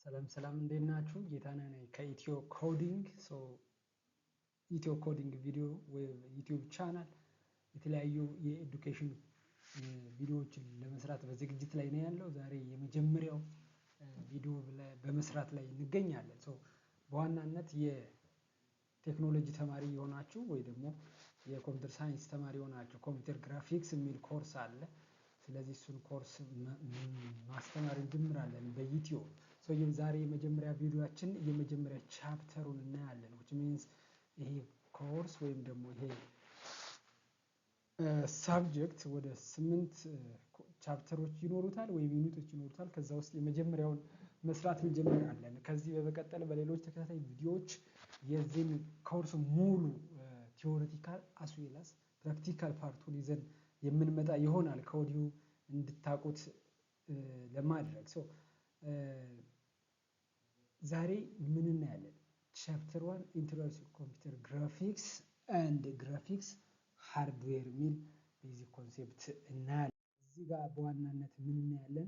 ሰላም ሰላም፣ እንዴት ናችሁ? ጌታነህ ነኝ ከኢትዮ Coding። ኢትዮ Coding ቪዲዮ YouTube channel የተለያዩ የ education ቪዲዮዎችን ለመስራት በዝግጅት ላይ ነው ያለው። ዛሬ የመጀመሪያው ቪዲዮ በመስራት ላይ እንገኛለን። So በዋናነት የቴክኖሎጂ ተማሪ የሆናችሁ ወይ ደግሞ የ computer science ተማሪ የሆናችሁ computer graphics የሚል ኮርስ አለ። ስለዚህ እሱን ኮርስ ማስተማር እንጀምራለን በ YouTube። So ዛሬ የመጀመሪያ ቪዲዮአችን የመጀመሪያ chapter ኡን እናያለን፣ which means ይሄ ኮርስ ወይም ደግሞ ይሄ subject ወደ ስምንት chapter ኦች ይኖሩታል ወይም unit ኦች ይኖሩታል። ከዛ ውስጥ የመጀመሪያውን መስራት እንጀምራለን። ከዚህ በመቀጠል በሌሎች ተከታታይ ቪዲዮዎች የዚህን ኮርስ ሙሉ theoretical as well as practical part ኡን ይዘን የምንመጣ ይሆናል፣ ከወዲሁ እንድታውቁት ለማድረግ። So ዛሬ ምን እናያለን? Chapter 1, introduction computer graphics and graphics hardware የሚል basic concept እናያለን። እዚህ ጋር በዋናነት ምን እናያለን?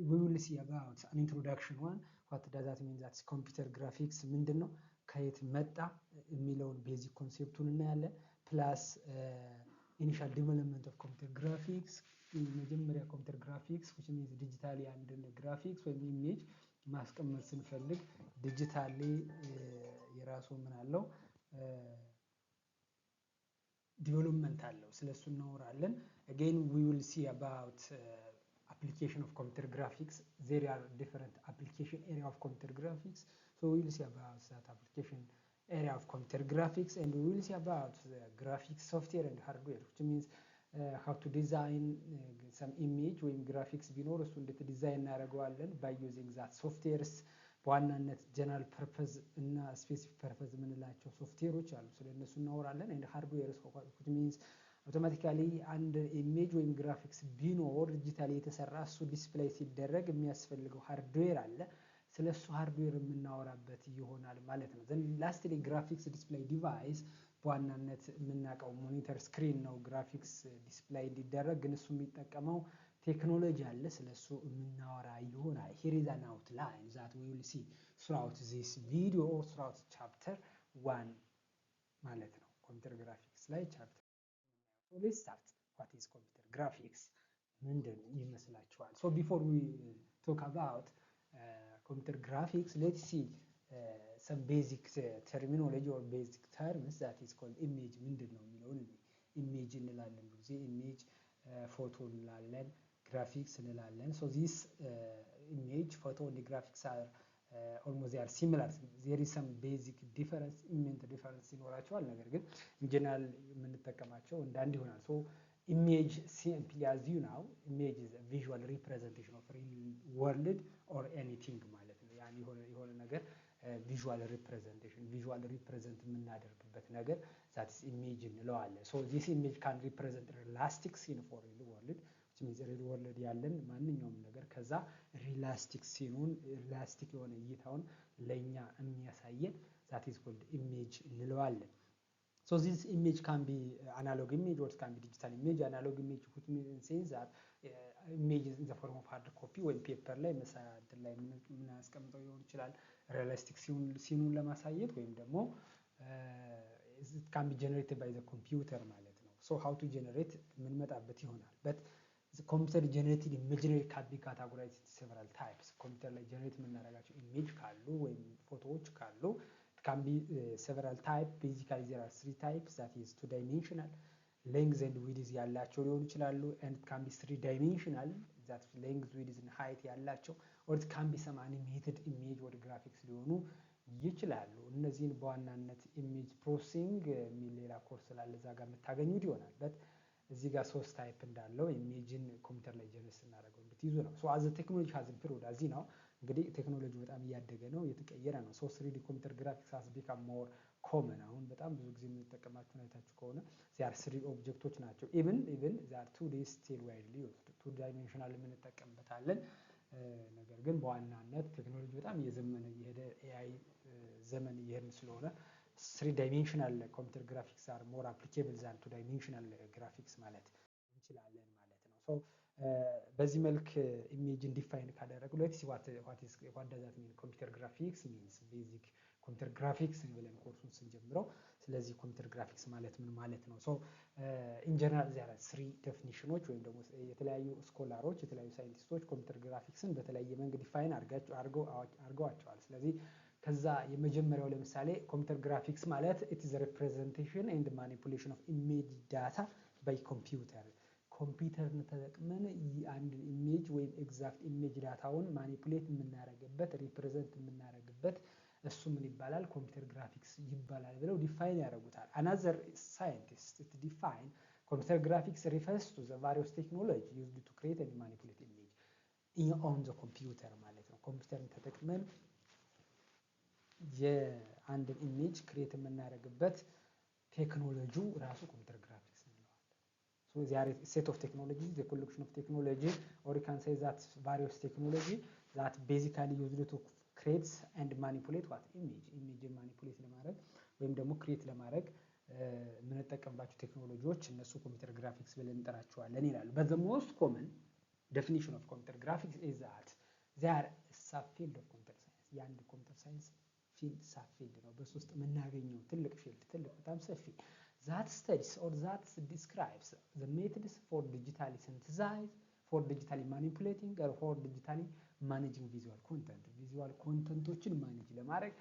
We will see about an introduction one, what does that mean, that computer graphics ምንድን ነው፣ ከየት መጣ የሚለውን basic concept ኡን እናያለን። Plus initial development of computer graphics፣ መጀመሪያ computer graphics, which means digitally አንድን ግራፊክስ ወይም image ማስቀመጥ ስንፈልግ digitally የራሱ ምን አለው፣ development አለው። ስለሱ እናወራለን። Again, we will see about application of computer graphics. There are different application area of computer graphics, so we will see about that application area of computer graphics, and we will see about the graphics software and hardware, which means how to design some image ወይም ግራፊክስ ቢኖር እሱ እንዴት ዲዛይን እናደርገዋለን by using that softwares። በዋናነት general purpose እና specific purpose የምንላቸው ሶፍትዌሮች አሉ። ስለ እነሱ እናወራለን። And hardware, means automatically አንድ image ወይም ግራፊክስ ቢኖር digitally የተሰራ እሱ display ሲደረግ የሚያስፈልገው hardware አለ። ስለ እሱ hardware የምናወራበት ይሆናል ማለት ነው። Then lastly, graphics display device። በዋናነት የምናውቀው monitor screen ነው graphics display እንዲደረግ፣ ግን እሱ የሚጠቀመው ቴክኖሎጂ አለ። ስለ እሱ የምናወራ ይሆናል። Here is an outline that we will see throughout this video or throughout chapter 1 ማለት ነው። Computer graphics ላይ chapter። Let's start. What is computer graphics? ምንድን ይመስላችኋል? So before we talk about computer graphics, let's see some basic terminology or basic terms that is called image። ምንድን ነው የሚለውን። Image እንላለን ብዙ ጊዜ፣ image፣ ፎቶ እንላለን፣ ግራፊክስ እንላለን። So this image, photo and graphics are almost, they are similar. There is some basic difference, ኢሜንት difference ይኖራቸዋል። ነገር ግን in general የምንጠቀማቸው እንዳንድ ይሆናል። So image, simply, as you know, image is visual representation of real world or anything ማለት ነው። ያን የሆነ ነገር visual representation፣ visual represent የምናደርግበት ነገር that's image እንለዋለን። So this image can represent realistic scene for real world, means real world ያለን ማንኛውም ነገር ከዛ realistic scene ኡን፣ realistic የሆነ እይታውን ለእኛ የሚያሳየን that is called image እንለዋለን። So this image can be analog image or can be digital image. Analog image, which means that image in the form of hard copy ወይም paper ላይ እንትን ላይ የምናስቀምጠው ሊሆን ይችላል realistic scene ኡን ለማሳየት፣ ወይም ደግሞ can be generated by the computer ማለት ነው። So how to generate የምንመጣበት ይሆናል። But computer generated imagery can be categorized several types። ኮምፒውተር ላይ generate የምናደርጋቸው image ካሉ ወይም ፎቶዎች ካሉ can be several type. Basically, there are three types, that is, two dimensional, length and width ያላቸው ሊሆኑ ይችላሉ፣ and can be three dimensional, that length, width and height ያላቸው፣ or can be some animated image or graphics ሊሆኑ ይችላሉ። እነዚህን በዋናነት image processing የሚል ሌላ ኮርስ ስላለ እዛ ጋር የምታገኙት ይሆናል። But እዚህ ጋር ሶስት type እንዳለው image ን ኮምፒውተር ላይ generate ስናደርገው እንድትይዙ ነው። So as technology has improved እዚህ ነው እንግዲህ፣ ቴክኖሎጂ በጣም እያደገ ነው፣ እየተቀየረ ነው። So 3D computer graphics has become more common። አሁን በጣም ብዙ ጊዜ የምንጠቀማቸውን አይታችሁ ከሆነ they are 3D object ኦች ናቸው። Even they are 2D still widely used፣ two dimensional የምንጠቀምበታለን። ነገር ግን በዋናነት ቴክኖሎጂ በጣም እየዘመነ እየሄደ AI ዘመን እየሄድን ስለሆነ three dimensional computer graphics are more applicable than two dimensional graphics ማለት እንችላለን ማለት ነው። So በዚህ መልክ image ን define ካደረጉ, let's see what does that mean. Computer graphics means basic computer graphics ብለን ኮርሱን ስንጀምረው፣ ስለዚህ computer graphics ማለት ምን ማለት ነው? So in general, there are three definition ኦች ወይም ደግሞ የተለያዩ scholar ኦች፣ የተለያዩ scientist ኦች computer graphics ን በተለያየ መንገድ define አድርገዋቸዋል። ስለዚህ ከዛ የመጀመሪያው ለምሳሌ computer graphics ማለት it is representation and manipulation of image data by computer። ኮምፒውተርን ተጠቅመን አንድ image ወይም exact image data ውን manipulate የምናደርግበት፣ represent የምናደርግበት እሱ ምን ይባላል? Computer graphics ይባላል ብለው define ያደርጉታል። Another scientist define computer graphics refers to the various technology used to create and manipulate image on the computer ማለት ነው። ኮምፒውተርን ተጠቅመን የአንድን image create የምናደርግበት ቴክኖሎጂው ራሱ computer graphics እንለዋለን። So there is set of technology, the collection of technology, or you can say that various technology that basically used to create and manipulate what? Image. Image manipulate ለማድረግ ወይም ደግሞ create ለማድረግ የምንጠቀምባቸው ቴክኖሎጂዎች እነሱ computer graphics ብለን እንጠራቸዋለን ይላሉ። But the most common definition of computer graphics is that they are subfield of computer science። የአንድ computer science field, subfield ነው። በሱ ውስጥ የምናገኘው ትልቅ field፣ ትልቅ በጣም ሰፊ that studies or that describes the methods for digitally synthesize, for digitally manipulating or for digitally managing visual content። Visual content ኦችን manage ለማድረግ፣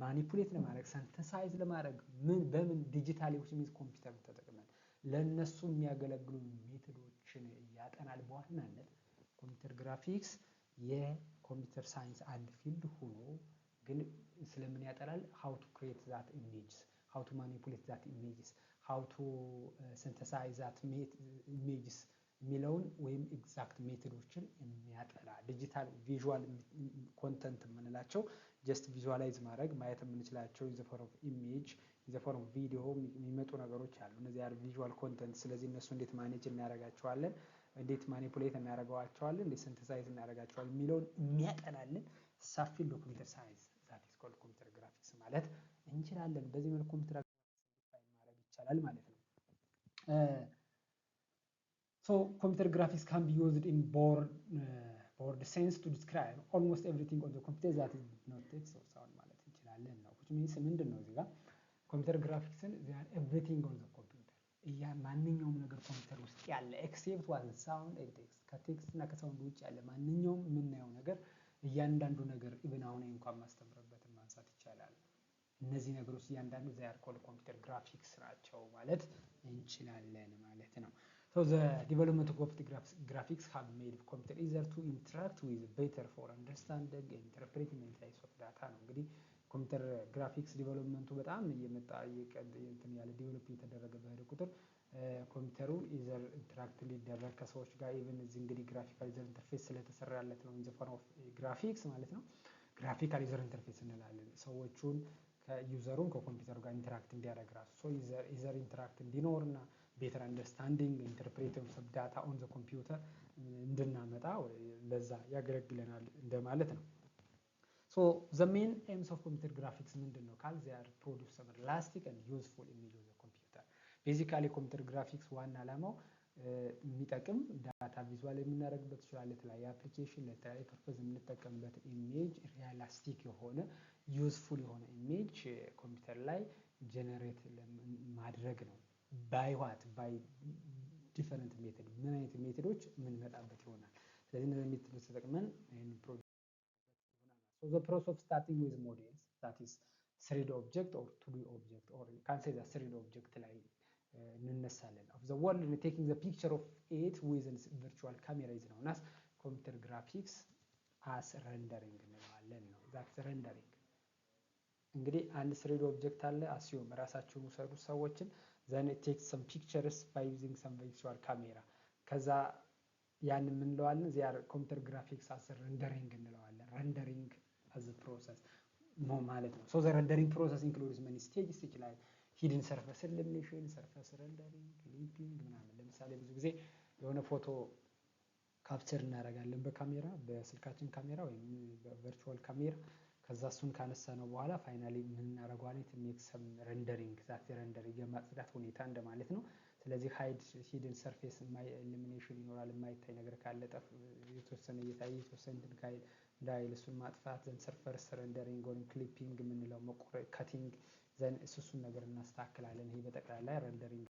manipulate ለማድረግ፣ synthesize ለማድረግ ምን በምን digitally, which means ኮምፒውተር ተጠቅመን ለእነሱ የሚያገለግሉ method ኦችን ያጠናል። በዋናነት computer graphics የ computer science አንድ field ሆኖ ግን ስለምን ያጠናል? How to create that images, how to manipulate that images, how to synthesize that images የሚለውን ወይም exact method ኦችን የሚያጠና፣ digital visual content የምንላቸው just visualize ማድረግ ማየት የምንችላቸው in the form of image, in the form of video የሚመጡ ነገሮች አሉ። እነዚህ are visual content። ስለዚህ እነሱ እንዴት manage እናደርጋቸዋለን፣ እንዴት manipulate እናደርገዋቸዋለን፣ እንዴት synthesize እናደርጋቸዋለን የሚለውን የሚያጠናልን subfield computer science that is called computer graphics ማለት እንችላለን። በዚህ መልኩ computer graphics ማድረግ ይቻላል ማለት ነው። So computer graphics can be used in broad sense to describe almost everything on the computer that is not text or sound ማለት እንችላለን ነው። Which means ምንድን ነው? እዚህ ጋር computer graphics ን they are everything on the computer፣ እያ ማንኛውም ነገር ኮምፒውተር ውስጥ ያለ except what? Sound and text። ከ text እና ከ sound ውጭ ያለ ማንኛውም የምናየው ነገር፣ እያንዳንዱ ነገር፣ even አሁን እንኳን ማስተምርበትን ማንሳት ይቻላል። እነዚህ ነገሮች እያንዳንዱ they are called computer graphics ናቸው ማለት እንችላለን ማለት ነው። So the development of computer graphics have made computer easier to interact with, better for understanding and interpreting many types of data ነው። እንግዲህ computer graphics development ኡ በጣም እየመጣ እንትን ያለ develop እየተደረገ በሄደ ቁጥር ኮምፒውተሩ easier interact እንዲደረግ ከሰዎች ጋር፣ even እዚህ እንግዲህ graphical user interface ስለተሰራለት ነው in the form of graphics ማለት ነው። Graphical user interface እንላለን። ሰዎቹን ከ user ኡን ከኮምፒውተሩ ጋር interact እንዲያደርግ ራሱ so easier interact እንዲኖር እና better understanding, interpret of data on the computer እንድናመጣ ለዛ ያገለግለናል እንደማለት ነው። So the main aims of computer graphics ምንድን ነው ካል they are produce some realistic and useful image of the computer። Basically, computer graphics ዋና ዓላማው የሚጠቅም data visual የምናደርግበት ይችላል። ለተለያየ application፣ ለተለያየ purpose የምንጠቀምበት image፣ realistic የሆነ useful የሆነ image ኮምፒውተር ላይ generate ማድረግ ነው። By what? By different method። ምን አይነት method ኦች የምንመጣበት ይሆናል። ስለዚህ እነዚህ method ኦች ተጠቅመን ይህን produce ይሆናል። So the process of starting with models, that is 3D object or 2D object, or can say that 3D object ላይ እንነሳለን, of the world, taking the picture of it with virtual camera is known as computer graphics as rendering እንለዋለን ነው። That's rendering። እንግዲህ አንድ 3D object አለ። Assume ራሳችሁን ውሰዱ ሰዎችን፣ then take some pictures by using some virtual camera። ከዛ ያን የምንለዋለን they are computer graphics as rendering እንለዋለን። Rendering as process ማለት ነው። So the rendering process includes many stages ይችላል። Hidden surface elimination፣ surface rendering፣ clipping ምናምን። ለምሳሌ ብዙ ጊዜ የሆነ ፎቶ capture እናደርጋለን በካሜራ፣ በስልካችን ካሜራ ወይም በ virtual camera። ከዛ እሱን ካነሳነው በኋላ finally ምን እናደርገዋለን? Make some rendering, that rendering የማጽዳት ሁኔታ እንደማለት ነው። ስለዚህ hide hidden surface elimination ይኖራል። የማይታይ ነገር ካለ ጠፍ የተወሰነ እየታየ የተወሰነ እንትን ካይል እንዳይል እሱን ማጥፋት፣ then surface rendering ወይም clipping የምንለው መቆረጥ፣ cutting፣ then እሱን ነገር እናስተካክላለን። ይሄ በጠቅላላ rendering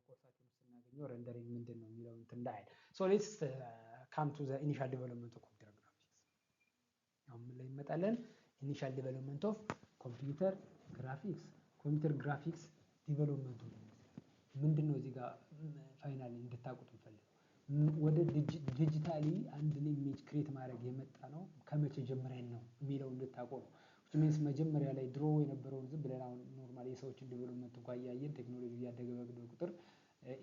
በኮርሳችን ስናገኘው rendering ምንድን ነው የሚለው እንትን እንዳይል። So let's come to the initial development of computer graphics። አሁን ምን ላይ እንመጣለን? Initial development of computer graphics። Computer graphics development ኡ ምንድን ነው? እዚህ ጋር final እንድታውቁት እንፈልገው ወደ digitally አንድን image create ማድረግ የመጣ ነው ከመቼ ጀምረን ነው የሚለው እንድታውቁ ነው። Means መጀመሪያ ላይ ድሮ የነበረውን ዝም ብለን አሁን normal የሰዎችን development እንኳ እያየን ቴክኖሎጂ እያደገ በሄደ ቁጥር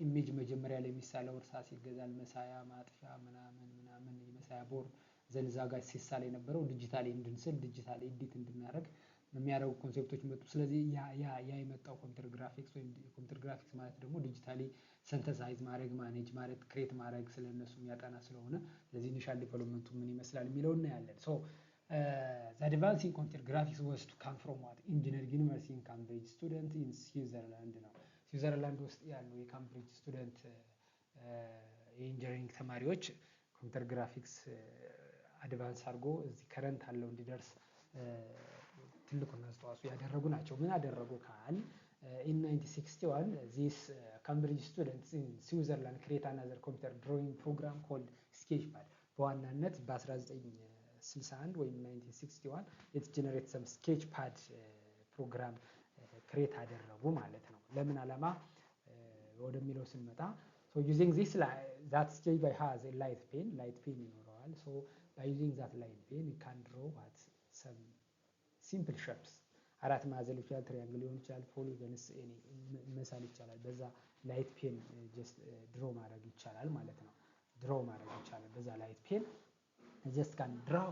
image መጀመሪያ ላይ የሚሳለው እርሳስ ይገዛል፣ መሳያ፣ ማጥፊያ ምናምን ምናምን፣ የመሳያ ቦርድ፣ then እዛ ጋር ሲሳል የነበረው digitally እንድንስል፣ digitally edit እንድናደርግ የሚያደርጉ concept ኦች መጡ። ስለዚህ ያ የመጣው computer graphics ወይም computer graphics ማለት ደግሞ digitally synthesize ማድረግ፣ manage ማድረግ፣ create ማድረግ ስለነሱ የሚያጠና ስለሆነ ስለዚህ initial development ኡ ምን ይመስላል የሚለው እናያለን። So the advancing computer graphics was to come from what? Engineering university in Cambridge student in Switzerland ነው። ስዊዘርላንድ ውስጥ ያሉ የካምብሪጅ student የ engineering ተማሪዎች computer graphics advance አድርጎ እዚህ current አለው እንዲደርስ ትልቁን አስተዋጽኦ ያደረጉ ናቸው። ምን አደረጉ ካል in 1961 this Cambridge students in Switzerland create another computer drawing program called Sketchpad። በዋናነት በ1961 ወይም 1961 it generate some Sketchpad program create አደረጉ ማለት ነው። ለምን ዓላማ ወደሚለው ስንመጣ using this that Sketchpad has light pen፣ light pen ይኖረዋል። So by using that light pen can draw what? Some simple shapes፣ አራት ማዕዘን ሊሆን ይችላል፣ triangle ሊሆን ይችላል፣ polygons መሳል ይቻላል። በዛ light pen just draw ማድረግ ይቻላል ማለት ነው። Draw ማድረግ ይቻላል በዛ light pen፣ just can draw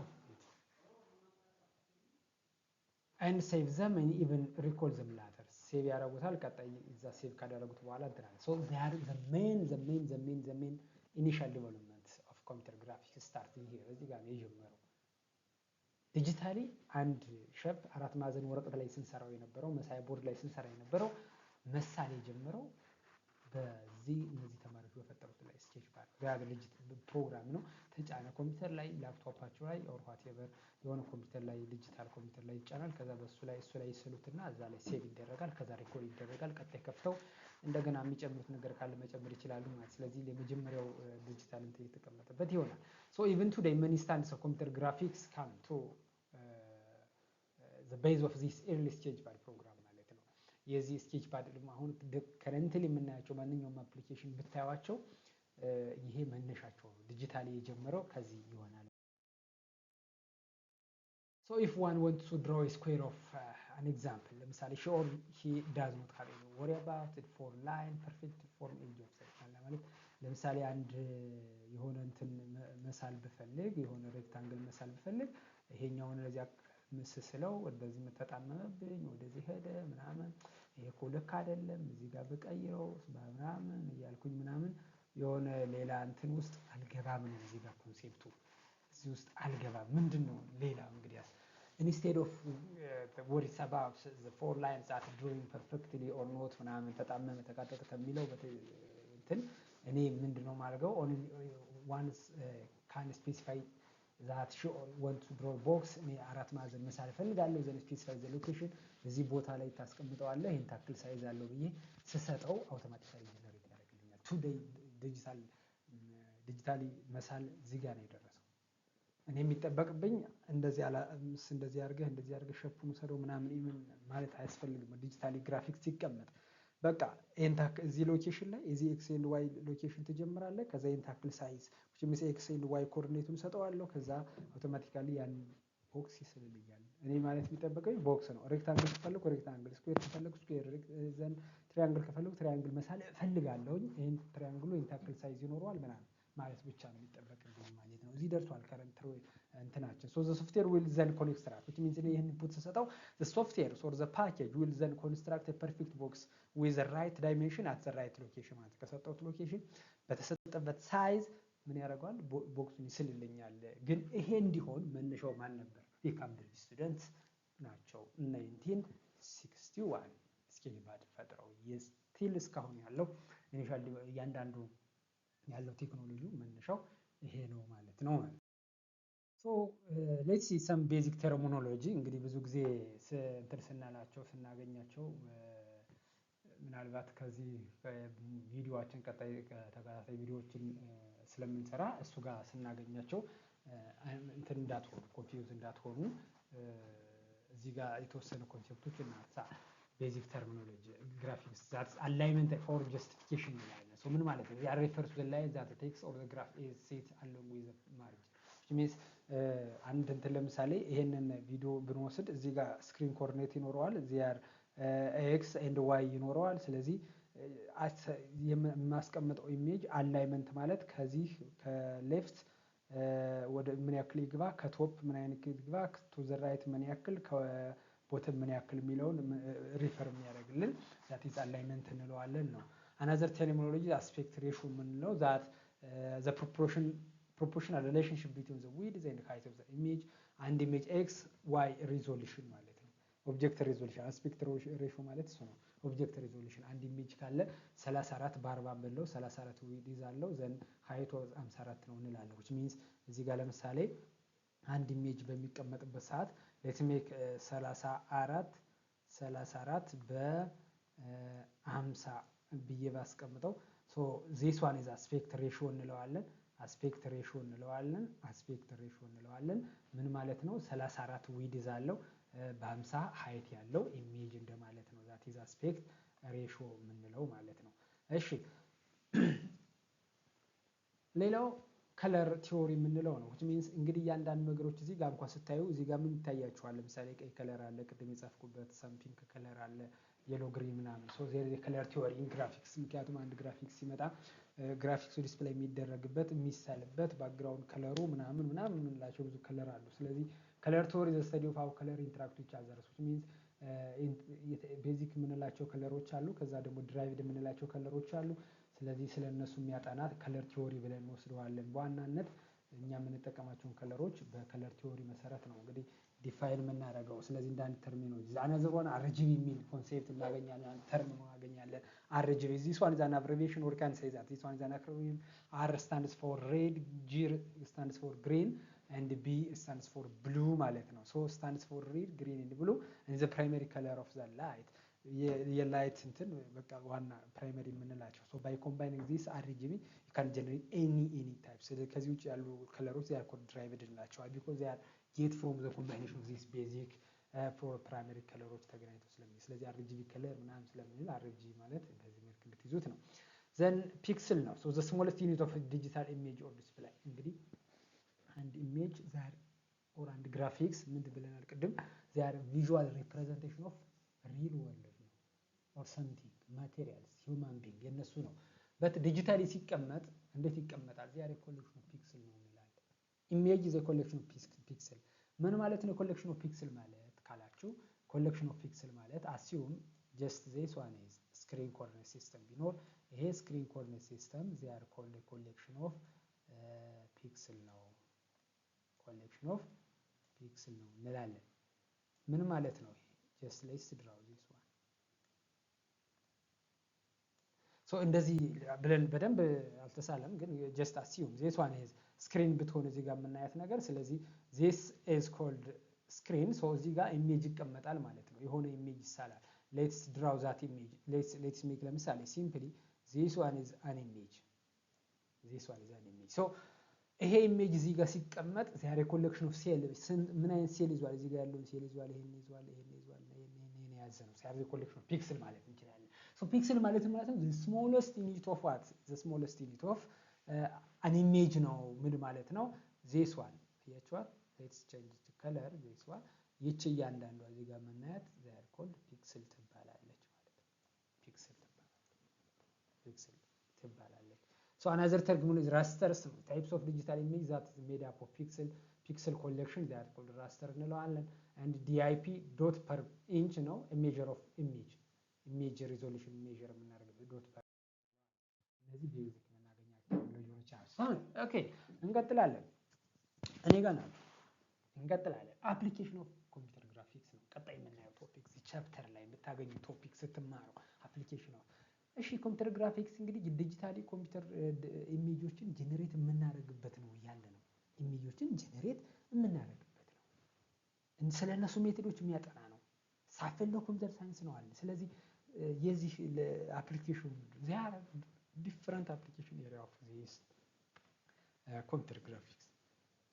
and save them, even recall them later። Save ያደረጉታል። ቀጣይ እዛ save ካደረጉት በኋላ እንትን አለ። So the main initial development of computer graphics start ይሄ እዚህ ጋር ነው የጀመረው። Digitally አንድ shape አራት ማዕዘን ወረቀት ላይ ስንሰራው የነበረው፣ መሳያ ቦርድ ላይ ስንሰራ የነበረው መሳል የጀመረው በዚህ እነዚህ ተማሪዎች በፈጠሩት ላይ Sketchpad ፕሮግራም ነው። ተጫነ ኮምፒውተር ላይ፣ ላፕቶፓቸው ላይ or whatever የሆነ ኮምፒውተር ላይ፣ ዲጂታል ኮምፒውተር ላይ ይጫናል። ከዛ በሱ ላይ እሱ ላይ ይስሉትና እዛ ላይ save ይደረጋል። ከዛ recall ይደረጋል። ቀጣይ ከፍተው እንደገና የሚጨምሩት ነገር ካለ መጨመር ይችላሉ ማለት። ስለዚህ የመጀመሪያው ዲጂታል እንትን የተቀመጠበት ይሆናል። So even today many standards of computer graphics come to the base of this early Sketchpad program ማለት ነው። የዚህ Sketchpad ደግሞ አሁን currently የምናያቸው ማንኛውም application ብታዩቸው ይሄ መነሻቸው ነው። Digitally የጀመረው ከዚህ ይሆናል። So if one want to draw square of an example፣ ለምሳሌ she or he does not have any worry about four line perfect form edge of circle ማለት ለምሳሌ አንድ የሆነ እንትን መሳል ብፈልግ፣ የሆነ rectangle መሳል ብፈልግ ይሄኛውን ለዚያ ምስስለው እንደዚህ ተጣመመብኝ፣ ወደዚህ ሄደ ምናምን፣ ይሄ እኮ ልክ አይደለም፣ እዚህ ጋር ብቀይረው ምናምን እያልኩኝ ምናምን የሆነ ሌላ እንትን ውስጥ አልገባም ነው እዚህ ጋር concept ኡ። እዚህ ውስጥ አልገባም። ምንድን ነው ሌላ እንግዲያስ instead of worries about the four lines that drawing perfectly or not ምናምን ተጣመመ ተቃጠጠ ከሚለው እንትን እኔ ምንድን ነው የማደርገው? Once can specify that she want to draw box፣ እኔ አራት ማዕዘን መሳል እፈልጋለሁ። Then specify the location፣ እዚህ ቦታ ላይ ታስቀምጠዋለህ፣ ይህን ታክል size አለው ብዬ ስሰጠው automatically generate ያደርግልኛል። Today digitally መሳል እዚህ ጋር ነው የደረሰው። እኔ የሚጠበቅብኝ እንደዚህ እንደዚህ አድርገህ እንደዚህ አድርገህ shape ኡን ውሰደው ምናምን even ማለት አያስፈልግም። Digitally graphics ሲቀመጥ በቃ ይሄን ታክል እዚህ location ላይ እዚህ x and y location ትጀምራለህ። ከዛ ይሄን ታክል size which x and y coordinate ኡን ሰጠዋለሁ። ከዛ automatically ያን box ይስልልኛል። እኔ ማለት የሚጠበቀኝ box ነው። Rectangle ከፈለኩ rectangle፣ square ከፈለኩ square፣ then triangle ከፈለኩ triangle መሳል እፈልጋለሁኝ። ይሄን triangle ኡ ይሄን ታክል size ይኖረዋል ምናምን ማለት ብቻ ነው የሚጠበቅብኝ ማለት ነው። እዚህ ደርሷል current እንትናችን። So the software will then construct, which means እኔ ይህን input ስሰጠው the software or the package will then construct perfect box with the right dimension at the right location ማለት ከሰጠሁት location በተሰጠበት size ምን ያደርገዋል? Box ኡን ይስልልኛል። ግን ይሄ እንዲሆን መነሻው ማን ነበር? የካምብሪጅ student ናቸው። 1961 Sketchpad ፈጥረው። Still እስካሁን ያለው initial እያንዳንዱ ያለው ቴክኖሎጂ መነሻው ይሄ ነው ማለት ነው። So let's see some basic terminology። እንግዲህ ብዙ ጊዜ እንትን ስናላቸው ስናገኛቸው ምናልባት ከዚህ ቪዲዮችን ቀጣይ ተከታታይ ቪዲዮዎችን ስለምንሰራ እሱ ጋር ስናገኛቸው እንትን እንዳትሆኑ፣ confuse እንዳትሆኑ እዚህ ጋር የተወሰኑ concept ኦች እናንሳ። Basic terminology graphics, that's alignment for justification እንላለን። So ምን ማለት ነው? ያ refers to the line that text or the graph is set along with margin, which means አንድ እንትን ለምሳሌ ይሄንን ቪዲዮ ብንወስድ እዚህ ጋር screen coordinate ይኖረዋል፣ እዚህ ጋር x and y ይኖረዋል። ስለዚህ የማስቀምጠው image alignment ማለት ከዚህ ከ left ወደ ምን ያክል ይግባ፣ ከ top ምን ያክል ይግባ፣ to the right ምን ያክል፣ ከ bottom ምን ያክል የሚለውን refer የሚያደርግልን that is alignment እንለዋለን ነው። Another terminology, aspect ratio የምንለው that the proportional relationship between the width and height of the image፣ አንድ image x y resolution ማለት ነው። Object resolution፣ aspect ratio ማለት እሱ ነው። Object resolution አንድ image ካለ 34 በ40 ብለው 34 width አለው፣ then height ኡ 54 ነው እንላለን። Which means እዚህ ጋር ለምሳሌ አንድ image በሚቀመጥበት ሰዓት let's make 34 34 በ50 ብዬ ባስቀምጠው፣ so this one is aspect ratio እንለዋለን። Aspect ratio እንለዋለን። Aspect ratio እንለዋለን። ምን ማለት ነው? 34 width አለው፣ በ50 height ያለው image እንደማለት ነው። That is aspect ratio የምንለው ማለት ነው። እሺ፣ ሌላው color theory የምንለው ነው። Which means እንግዲህ እያንዳንዱ ነገሮች እዚህ ጋር እንኳን ስታዩ እዚህ ጋር ምን ይታያችኋል? ለምሳሌ ቀይ color አለ፣ ቅድም የጻፍኩበት some pink color አለ፣ yellow፣ green ምናምን። So there color theory in graphics። ምክንያቱም አንድ ግራፊክስ ሲመጣ graphics ኡ display የሚደረግበት፣ የሚሳልበት background color ኡ ምናምን ምናምን የምንላቸው ብዙ color አሉ። ስለዚህ color theory, the study of how color interact with others, which means basic የምንላቸው color ኦች አሉ። ከዛ ደግሞ derived የምንላቸው color ኦች አሉ። ስለዚህ ስለ እነሱ የሚያጠና color theory ብለን እንወስደዋለን። በዋናነት እኛ የምንጠቀማቸውን color ኦች በ color theory መሰረት ነው እንግዲህ define የምናደርገው። ስለዚህ እንደ አንድ terminology another one RGB የሚል concept እናገኛለን፣ term እናገኛለን። RGB, this one is an abbreviation or can say that this one is an acronym. R stands for red, G stands for green and B stands for blue ማለት ነው። So stands for red, green and blue and the primary color of the light፣ የ light እንትን በቃ ዋና primary የምንላቸው። So by combining this RGB, you can generate any type። ከዚህ ውጭ ያሉ color ኦች they are called derived እንላቸዋል because they are get from the combination of this basic four primary color ኦች ተገናኝተው ስለሚ ስለዚህ RGB color ምናምን ስለምንል RGB ማለት በዚህ መልክ እንድትይዙት ነው። Then pixel ነው። So the smallest unit of digital image or display። እንግዲህ አንድ image ዛር or አንድ ግራፊክስ ምንድን ብለናል ቅድም? They are visual representation of real world ነው or something, materials, human being የነሱ ነው። But digitally ሲቀመጥ እንዴት ይቀመጣል? They are collection of pixel ነው እንላለን። Image the collection of pixel ምን ማለት ነው? Collection of pixel ማለት ካላችሁ፣ collection of pixel ማለት assume just this one is screen coordinate system ቢኖር ይሄ screen coordinate system they are collection of pixel ነው። Collection of pixel ነው እንላለን። ምን ማለት ነው ይሄ? Just let's draw this one. So እንደዚህ ብለን በደንብ አልተሳለም፣ ግን just assume this one is screen ብትሆን እዚህ ጋር የምናያት ነገር፣ ስለዚህ this is called screen። So እዚህ ጋር image ይቀመጣል ማለት ነው። የሆነ image ይሳላል። Let's draw that image. Let's make ለምሳሌ simply this one is an image, this one is an image። So ይሄ image እዚህ ጋር ሲቀመጥ they are collection of cell። ምን አይነት ሴል ይዟል? እዚህ ጋር ያለውን ሴል ይዟል። ይሄን ይዟል፣ ይሄን ይዟል፣ ይሄን ይሄን የያዘ ነው። They are collection of pixel ማለት እንችላለን። So pixel ማለት ነው the smallest unit of what? The smallest unit of an image ነው። ምን ማለት ነው? This one አያችኋት? Let's change to color this one። ይቺ እያንዳንዷ እዚህ ጋር የምናያት they are called pixel ትባላለች ማለት ነው። Pixel ትባላለች። Pixel ትባላለች። So another term is rasters፣ types of digital image that is made up of pixel collection, they are called raster እንለዋለን። And DPI, dot per inch ነው፣ measure of image resolution measure የምናደርግበት dot per። እነዚህ basic የምናገኛቸው ቴክኖሎጂዎች አሉ። Okay፣ እንቀጥላለን። እኔ ጋር ናቸው። እንቀጥላለን። Application of computer graphics ነው ቀጣይ የምናየው topic። Chapter ላይ የምታገኙ topic ስትማሩ application of እሺ፣ computer graphics እንግዲህ digitally computer image ኦችን generate የምናደርግበት ነው እያለ ነው። Image ኦችን generate የምናደርግበት ነው። ስለ እነሱ method ኦች የሚያጠና ነው። Subfield of computer science ነው አለ። ስለዚህ የዚህ application, there are different application area of this computer graphics.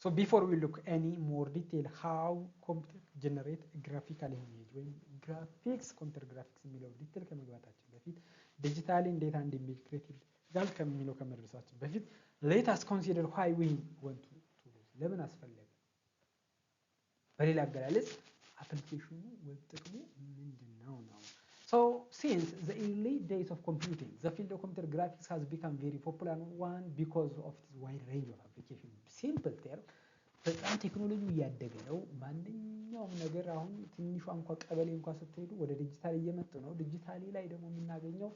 So before we look any more detail how computer generate graphical image ወይም graphics, computer graphics የሚለው detail ከመግባታችን በፊት፣ digitally እንዴት አንድ image create ይደረጋል ከሚለው ከመድረሳችን በፊት፣ let us consider why we want to፣ ለምን አስፈለገ? በሌላ አገላለጽ application ኑ ወይም ጥቅሙ ምንድን ነው ነው። So since the early days of computing, the field of computer graphics has become very popular one because of its wide range of application. Simple term, በጣም ቴክኖሎጂው እያደገ ነው። ማንኛውም ነገር አሁን ትንሿ እንኳ ቀበሌ እንኳ ስትሄዱ ወደ ዲጂታል እየመጡ ነው። Digitally ላይ ደግሞ የምናገኘው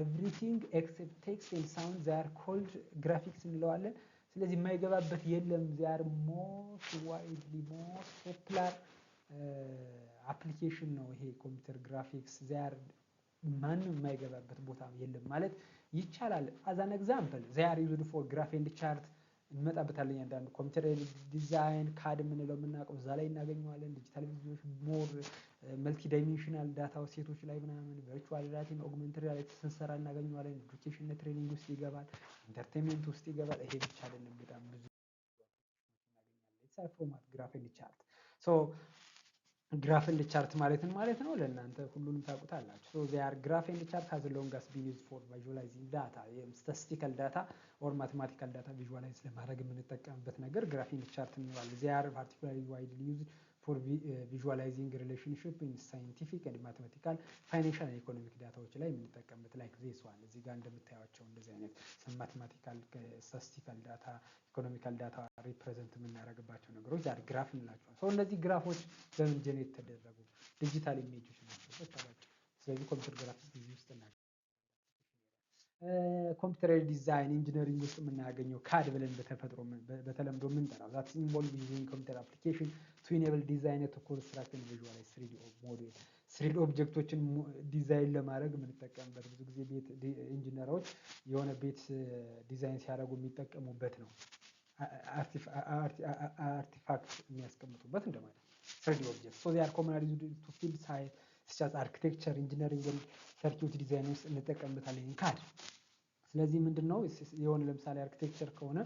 everything except text and sound, they are called graphics እንለዋለን። ስለዚህ የማይገባበት የለም። They are most widely, most popular application ነው ይሄ computer graphics። They are ማንም የማይገባበት ቦታ የለም ማለት ይቻላል። As an example, they are used for graph and chart እንመጣበታለን። እያንዳንዱ computer design፣ CAD የምንለው የምናውቀው እዛ ላይ እናገኘዋለን። Digital visualization፣ more multi dimensional data set ኦች ላይ ምናምን፣ virtual reality፣ augmented reality ስንሰራ እናገኘዋለን። Education training ውስጥ ይገባል። Entertainment ውስጥ ይገባል። ይሄ ብቻ አይደለም፣ በጣም ብዙ እናገኛለን። Format graph and chart. So graph and chart ማለትን ማለት ነው። ለእናንተ ሁሉንም ታውቁታላችሁ። So they are graph and chart has long as been used for visualizing data, statistical data or mathematical data visualize ለማድረግ የምንጠቀምበት ነገር graph and chart እንለዋለን። They are particularly widely used for visualizing relationship in scientific and mathematical, financial, economic data ዎች ላይ የምንጠቀምበት፣ like this one፣ እዚህ ጋር እንደምታዩቸው እንደዚህ አይነት mathematical, statistical data, economical data represent የምናደርግባቸው ነገሮች ዛሬ graph እንላቸዋል። So እነዚህ graph ኦች በምን generate ተደረጉ? Digital image ኦች ናቸው። በቃ ባጭሩ። ስለዚህ computer graphics እዚህ ውስጥ እናገኛለን። Computer design, engineering ውስጥ የምናገኘው CAD ብለን በተፈጥሮ በተለምዶ የምንጠራው that involve using computer application to enable design to construct and visualize 3D model፣ 3D object ኦችን design ለማድረግ የምንጠቀምበት፣ ብዙ ጊዜ ቤት ኢንጂነሮች የሆነ ቤት ዲዛይን ሲያደርጉ የሚጠቀሙበት ነው። Artifact የሚያስቀምጡበት እንደማለት ነው። 3D object. So they are commonly used to field site such as architecture, engineering and circuit design ውስጥ እንጠቀምበታለን CAD። ስለዚህ ምንድን ነው፣ የሆነ ለምሳሌ architecture ከሆነ፣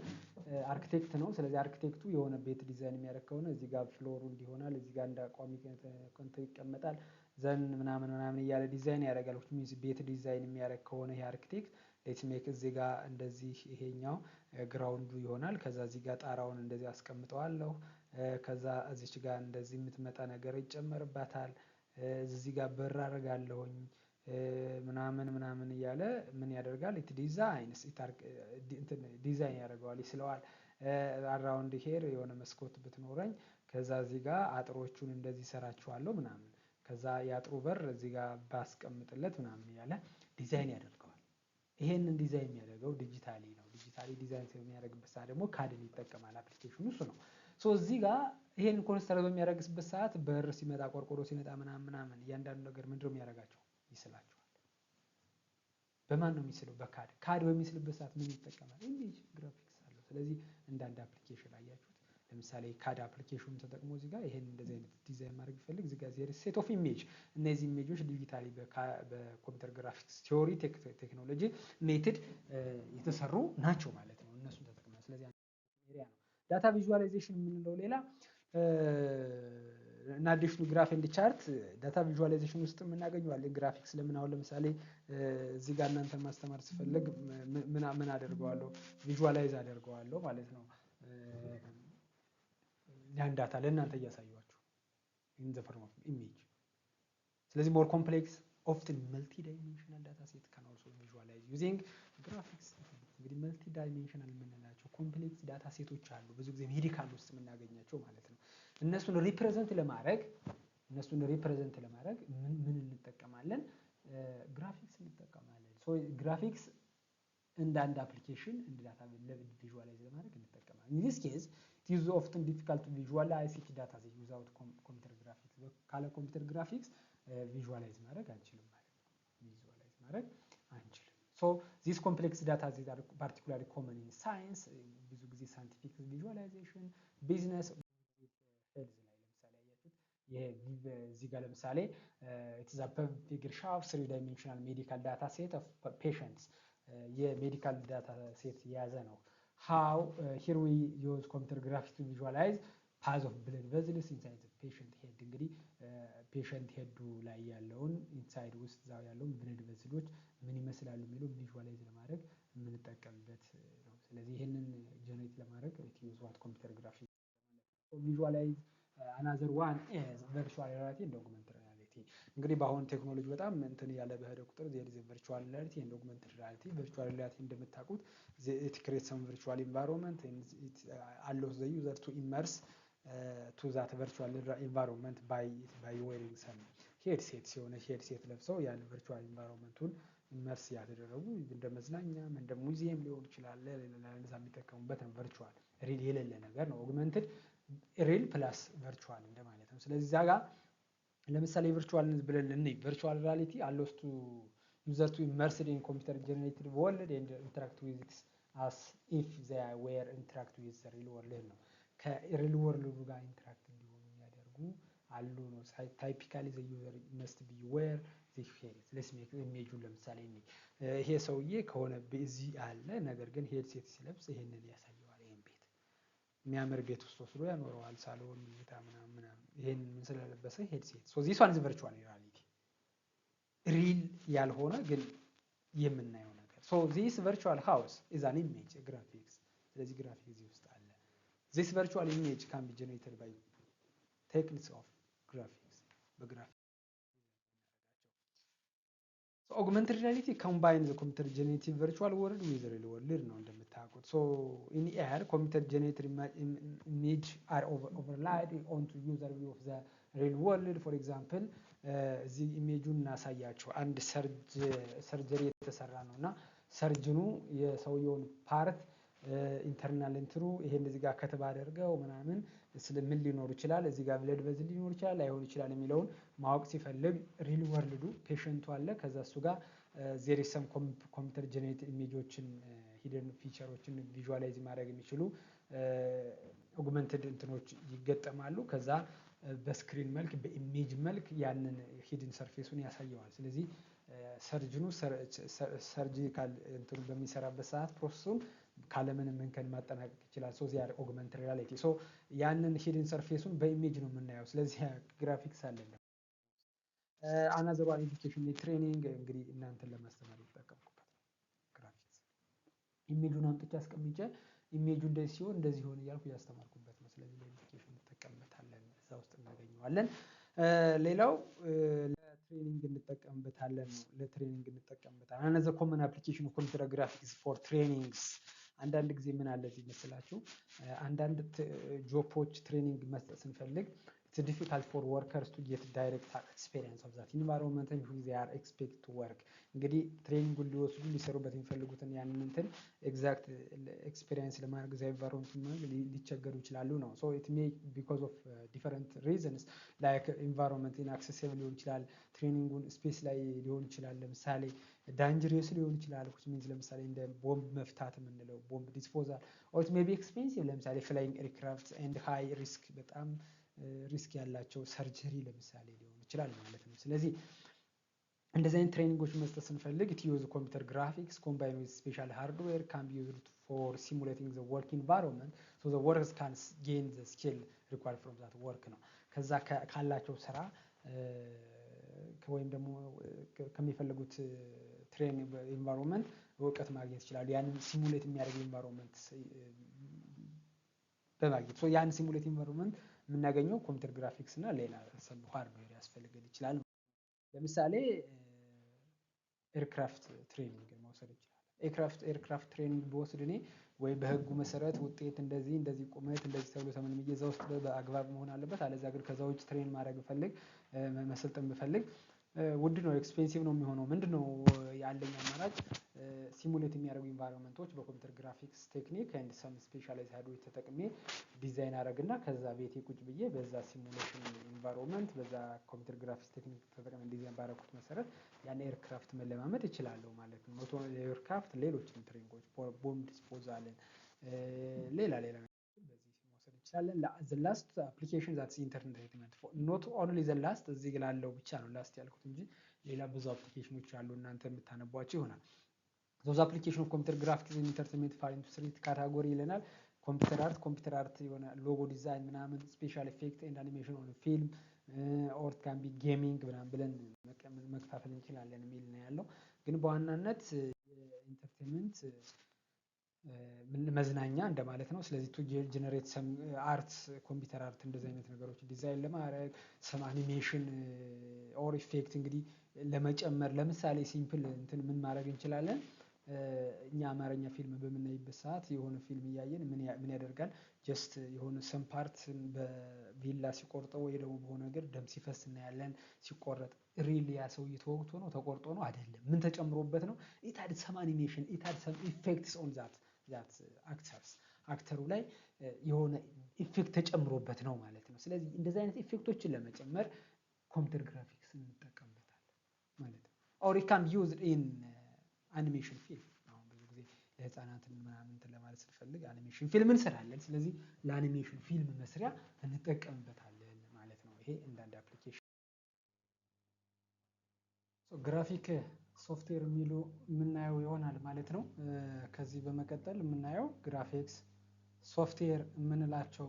አርኪቴክት ነው። ስለዚህ አርኪቴክቱ የሆነ ቤት ዲዛይን የሚያደርግ ከሆነ እዚህ ጋር floor ኡ እንዲሆናል፣ እዚህ ጋር እንደ ቋሚ ኮንቶ ይቀመጣል፣ then ምናምን ምናምን እያለ ዲዛይን ያደርጋል። Which means ቤት ዲዛይን የሚያደርግ ከሆነ ይሄ architect, let's make እዚህ ጋር እንደዚህ ይሄኛው ground ኡ ይሆናል። ከዛ እዚህ ጋር ጣራውን እንደዚህ አስቀምጠዋለሁ። ከዛ እዚች ጋር እንደዚህ የምትመጣ ነገር ይጨመርባታል። እዚህ ጋር በር አደርጋለሁኝ ምናምን ምናምን እያለ ምን ያደርጋል? It designs፣ design ያደርገዋል፣ ይስለዋል። Around here የሆነ መስኮት ብትኖረኝ፣ ከዛ እዚህ ጋር አጥሮቹን እንደዚህ ሰራችኋለሁ ምናምን፣ ከዛ የአጥሩ በር እዚህ ጋር ባስቀምጥለት ምናምን እያለ ዲዛይን ያደርገዋል። ይሄንን ዲዛይን የሚያደርገው digitally ነው። Digitally design በሚያደርግበት ሰዓት ደግሞ CAD ን ይጠቀማል። Application ኑ እሱ ነው። So እዚህ ጋር ይሄን construct በሚያደርግበት ሰዓት በር ሲመጣ፣ ቆርቆሮ ሲመጣ ምናምን ምናምን እያንዳንዱ ነገር ምንድነው የሚያደርጋቸው? ይስላቸዋል። በማን ነው የሚስለው? በ CAD። CAD በሚስልበት ሰዓት ምን ይጠቀማል? Image graphics አለው። ስለዚህ እንደ አንድ application አያችሁት። ለምሳሌ CAD application ኑን ተጠቅሞ እዚህ ጋር ይሄን እንደዚህ አይነት ዲዛይን ማድረግ ቢፈልግ እዚህ ጋር there set of image፣ እነዚህ image ኦች digitally በ computer graphics theory, technology, method የተሰሩ ናቸው ማለት ነው። እነሱን ተጠቅመን ስለዚህ area ነው። Data visualization የምንለው ሌላ እና addition ኑ graph and chart data visualization ውስጥ የምናገኘዋለን። ግራፊክስ ለምን አሁን ለምሳሌ እዚህ ጋር እናንተን ማስተማር ስፈልግ ምን አደርገዋለሁ? Visualize አደርገዋለሁ ማለት ነው። ያን data ለእናንተ እያሳየኋችሁ in the form of image። ስለዚህ more complex, often multi dimensional data set can also visualize using graphics። እንግዲህ multi dimensional የምንላቸው complex data set ኦች አሉ፣ ብዙ ጊዜ medical ውስጥ የምናገኛቸው ማለት ነው። እነሱን represent ለማድረግ ምን ምን እንጠቀማለን? ግራፊክስ እንጠቀማለን። So graphics እንደ አንድ application እንደ data visualize ለማድረግ እንጠቀማለን። In this case, it is often difficult to visualize each data set without computer graphics። ካለ computer graphics visualize ማድረግ አንችልም ማለት ነው። Visualize ማድረግ አንችልም። So this complex data are particularly common in science፣ ብዙ ጊዜ scientific visualization፣ business፣ health ላይ። ለምሳሌ አያችሁት፣ ይሄ እዚህ ጋር ለምሳሌ it's figure show three dimensional medical data set of patients፣ የ medical data set የያዘ ነው። How here we use computer graphics to visualize path of blood vessels inside patient head። እንግዲህ patient head ኡ ላይ ያለውን inside ውስጥ እዛው ያለውን blood vessel ኦች ምን ይመስላሉ የሚለው visualize ለማድረግ የምንጠቀምበት ነው። ስለዚህ ይህንን generate ለማድረግ use what? Computer graphics visualize። Another one is virtual reality and augmented reality። እንግዲህ በአሁኑ ቴክኖሎጂ በጣም እንትን እያለ በሄደ ቁጥር there is virtual reality and augmented reality። Virtual reality እንደምታውቁት it create some virtual environment, it allows the user to immerse to that virtual environment by wearing some headset። የሆነ headset ለብሰው ያን virtual environment ኡን immerse ያደረጉ እንደ መዝናኛም እንደ ሙዚየም ሊሆን ይችላል፣ ለዛ የሚጠቀሙበት ነው። Virtual real የሌለ ነገር ነው። Augmented real plus virtual እንደማለት ነው። ስለዚህ እዛ ጋር ለምሳሌ virtual ብለን እንይ። Virtual reality allows to user to immersed in computer generated world and interact with it as if they were interact with real world ነው። ከ real world ኡ ጋር interact እንዲሆኑ የሚያደርጉ አሉ ነው። Typically the user must be wear this let's make image ኡን ለምሳሌ ይሄ ሰውዬ ከሆነ እዚህ አለ፣ ነገር ግን headset ሲለብስ ይሄንን ያሳየዋል። ይሄን ቤት የሚያምር ቤት ውስጥ ወስዶ ያኖረዋል። ሳሎን፣ መኝታ ምናምን ምናምን። ይሄን ምን ስለለበሰ? Headset። So this one is virtual reality፣ real ያልሆነ ግን የምናየው ነገር። So this virtual house is an image graphics። ስለዚህ graphics እዚህ ውስጥ አለ። This virtual image can be generated by techniques of graphics፣ በ graphics። Augmented reality combine the computer generated virtual world with real world ነው እንደምታውቁት። So in AR, computer generated image are overlaid onto user view of the real world። For example እዚህ image ኡን እናሳያችሁ። አንድ surgery የተሰራ ነው እና surgeon ኑ የሰውየውን part internal እንትኑ ይሄን እዚህ ጋር cut ባደርገው ምናምን ስለ ምን ሊኖር ይችላል፣ እዚህ ጋር blood vessel ሊኖር ይችላል ላይሆን ይችላል የሚለውን ማወቅ ሲፈልግ real world ኡ patient ኡ አለ። ከዛ እሱ ጋር there is some computer generated image ኦችን hidden feature ኦችን visualize ማድረግ የሚችሉ augmented እንትኖች ይገጠማሉ። ከዛ በ screen መልክ በ image መልክ ያንን hidden surface ኡን ያሳየዋል። ስለዚህ surgeon ኑ surgical እንትኑ በሚሰራበት ሰዓት process ኡን ካለምንም እንከን ማጠናቀቅ ይችላል። So they are augmented reality። So ያንን hidden surface ኡን በ image ነው የምናየው። ስለዚህ ግራፊክስ አለ። Another one, education training። እንግዲህ እናንተን ለማስተማር የተጠቀምኩበት ነው። Graphics image ኡን አምጥቼ አስቀምጬ ኢሜጁ እንደዚህ ሲሆን እንደዚህ ሆን እያልኩ እያስተማርኩበት ነው። ስለዚህ ለ education እንጠቀምበታለን፣ እዛ ውስጥ እናገኘዋለን። ሌላው ለ training እንጠቀምበታለን ነው። ለ training እንጠቀምበታለን። Another common application computer graphics for trainings። አንዳንድ ጊዜ ምን አለ እዚህ መስላችሁ፣ አንዳንድ job ኦች training መስጠት ስንፈልግ it's difficult for workers to get direct experience of that environment in which they are expect to work። እንግዲህ training ኡን ሊወስዱ ሊሰሩበት የሚፈልጉትን ያንን እንትን exact experience ለማድረግ እዚያ environment ሊቸገሩ ይችላሉ ነው። So it may because of different reasons like environment inaccessible ሊሆን ይችላል። Training ኡን space ላይ ሊሆን ይችላል። ለምሳሌ dangerous ሊሆን ይችላል። Which means ለምሳሌ እንደ ቦምብ መፍታት የምንለው bomb disposal፣ or it may be expensive፣ ለምሳሌ flying aircraft and high risk፣ በጣም risk ያላቸው surgery ለምሳሌ ሊሆን ይችላል ማለት ነው። ስለዚህ እንደዚህ አይነት training ኦች መስጠት ስንፈልግ it use computer graphics combine with special hardware can be used for simulating the work environment so the workers can gain the skill required from that work ነው። ከዛ ካላቸው ስራ ወይም ደግሞ ከሚፈልጉት train environment እውቀት ማግኘት ይችላሉ። ያንን simulate የሚያደርግ environment በማግኘት ያን simulate environment የምናገኘው computer graphics እና ሌላ hardware ያስፈልገን ይችላል። ለምሳሌ aircraft training መውሰድ ይችላል። Aircraft training ብወስድ እኔ ወይ በህጉ መሰረት ውጤት እንደዚህ እንደዚህ ቁመት እንደዚህ ተብሎ ተመልምዬ እዛ ውስጥ በአግባብ መሆን አለበት። አለዚያ ግን ከዛ ውጭ train ማድረግ ብፈልግ፣ መሰልጠን ብፈልግ ውድ ነው፣ expensive ነው የሚሆነው። ምንድን ነው ያለኝ አማራጭ? Simulate የሚያደርጉ environment ኦች በ computer graphics technique and some specialized hardware ተጠቅሜ ዲዛይን አደረግና ከዛ ቤቴ ቁጭ ብዬ በዛ simulation environment፣ በዛ computer graphics technique ተጠቅሜ ዲዛይን ባደረኩት መሰረት ያን aircraft መለማመድ እችላለሁ ማለት ነው። Not aircraft፣ ሌሎችም training ኦች፣ bomb disposal ን፣ ሌላ ሌላ በዚህ መውሰድ እንችላለን። The last application, that's entertainment. Not only the last፣ እዚህ ላለው ብቻ ነው last ያልኩት እንጂ ሌላ ብዙ application ኖች አሉ፣ እናንተ የምታነቧቸው ይሆናል። Those application of computer graphics, entertainment fall into three category ይለናል። Computer art፣ computer art የሆነ logo design ምናምን፣ special effect and animation on film or can be gaming ምናምን ብለን መከፋፈል እንችላለን የሚል ነው ያለው። ግን በዋናነት entertainment መዝናኛ እንደማለት ነው። ስለዚህ to generate some art፣ computer art እንደዚህ አይነት ነገሮች ዲዛይን ለማድረግ፣ some animation or effect እንግዲህ ለመጨመር፣ ለምሳሌ simple እንትን ምን ማድረግ እንችላለን? እኛ አማርኛ ፊልም በምናይበት ሰዓት የሆነ ፊልም እያየን ምን ያደርጋል? Just የሆነ some part በቢላ ሲቆርጠው ወይ ደግሞ በሆነ ነገር ደም ሲፈስ እናያለን። ሲቆረጥ real ያ ሰውዬ ተወግቶ ነው፣ ተቆርጦ ነው አይደለም። ምን ተጨምሮበት ነው? It had some animation, it had some effects on that actors፣ actor ኡ ላይ የሆነ effect ተጨምሮበት ነው ማለት ነው። ስለዚህ እንደዚህ አይነት effect ኦችን ለመጨመር computer graphics እንጠቀምበታለን ማለት ነው። Or it can be used in animation film። አሁን ብዙ ጊዜ ለህፃናትን ምናምን እንትን ለማለት ስንፈልግ አኒሜሽን ፊልም እንሰራለን። ስለዚህ ለ animation film መስሪያ እንጠቀምበታለን ማለት ነው። ይሄ እንደ አንድ application። Graphic software የሚሉ የምናየው ይሆናል ማለት ነው። ከዚህ በመቀጠል የምናየው graphics software የምንላቸው